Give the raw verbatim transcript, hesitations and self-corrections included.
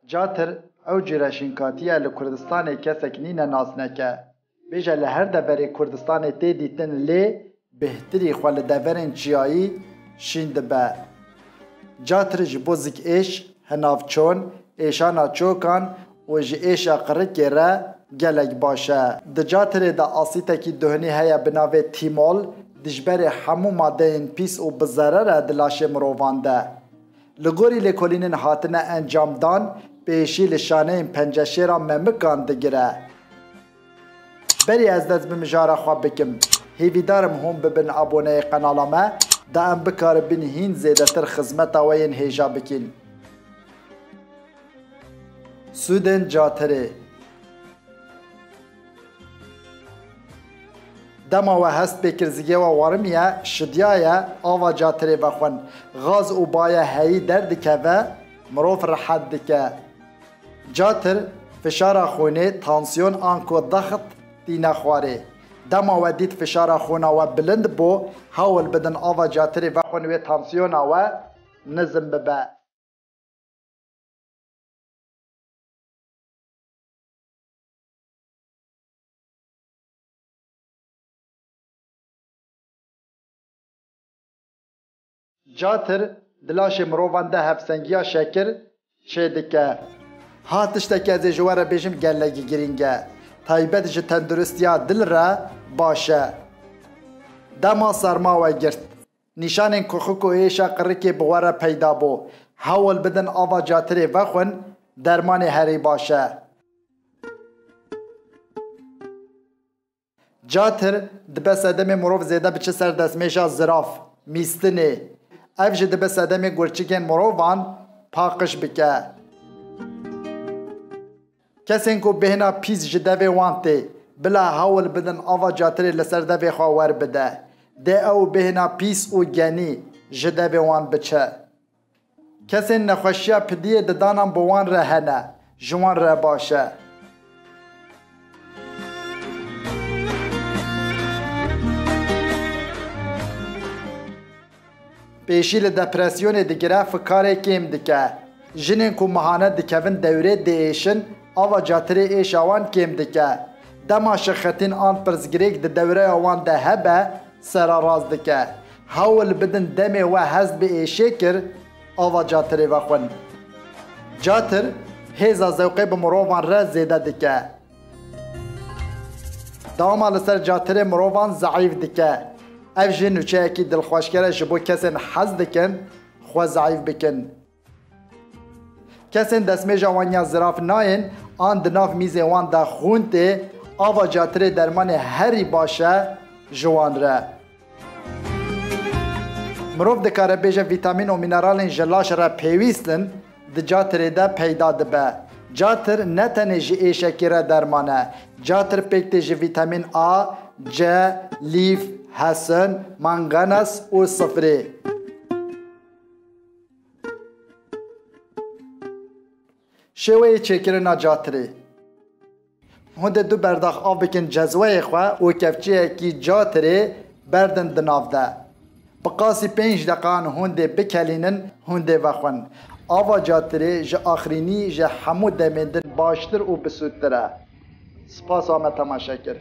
Catir, ew cure şînkatiye li Kurdistanê kesek nîne nas neke. Bêje li her deverê Kurdistanê tê dîtin lê bêhtirî xwe li deverên çiyayî şîn dibe. Catir ji bo zikêş, hinavçon, êşana çokan û ji êşa qirikê re gelek baş e. Di catirê de asîtekî duhinî heye bi navê tîmol, dijberê hemû madeyên pîs û bi zerer e di laşê mirovan de. Li gorî lêkolînên hatine encamdan, pêşî li şaneyên penceşêra memikan digire. Berî ez dest bi mijara xwe bikim, hêvîdar im hûn bibin aboneyê qenala me, da em bikaribin hîn zêdetir xizmeta we yên hêja bikîn. Sûdên catirê. Dema we hest pê kir zigê we warimiye, şidiyaye, ava catirê vexwin. Gaz û baye heyî derdikeve, mirov rehet dike. Catir, fişara xûnê, tansiyon anko daxit tîne xwarê. Dema we dît fişara xûna we bilind bû, hewl bidin ava catirê vexwin wê tansiyona we nizm bibe. Catir di laşê mirovan de hevsengiya şekir çêdike. Ha tiştekî ez ê ji we re bêjim gelekî girîng e. Taybet ji tenduristiya dil re baş e. Dema serma we girt. Nîşanên kuxik û êşa qirikê bi we re peyda bû. Hewl bidin ava catirê vexwin, dermanê herî baş e. Catir dibe sedemê mirov zêde biçe ser destmêja ziraf, mîstinê. Ev jî dibe sedemê gurçikên mirovan paqij bike. Kesên ku bêhna pîs ji devê wan tê, bila hewl bidin ava catirê li ser devê xwe werbide. Dê ew bêhna pîs û genî ji devê wan biçe. Kesên nexweşiya pidiyê didanan bi wan re hene, ji wan re baş e. Pêşî li depresyonê digire, fikarê kêm dike. Jinên ku mehane dikevin dewrê diêşin, ava catirê êşa wan kêm dike. Dema şixetîn an pirsgirêk di dewreya wan de hebe, sera rast dike. Hewl bidin demê we hest bi êşê kir, ava catirê vexwin. Catir hêza zewqê bi mirovan re zêde dike. Dawama li ser catirê mirovan zeîf dike. Ev jî nûçeyekî dilxweşker e ji bo kesên hez dikin xwe zeîf bikin. Kesên destmêja wan ya zirav nayên an di nav mîzê wan de xûn tê, ava catirê dermanê herî baş e ji wan re. Mirov dikare bêje vîtamîn û mîneralên ji laş re pêwîst in, di catirê de peyda dibe. Catir ne tenê ji êşekî re derman e. Catir pêk tê ji vîtamîn A, C, lîf, hesin, manganes û sifrê. Şêweyê çêkirina catirê. Hûn dê du berdax av bikin cezweyê xwe û kevçiyekî catirê berdin di nav de. Bi qasî pênc deqan hûn dê bikelînin, hûn dê vexwin. Ava catirê ji axirînî ji hemû demên din baştir û bisûdtir e. Spas ame temaşe kir.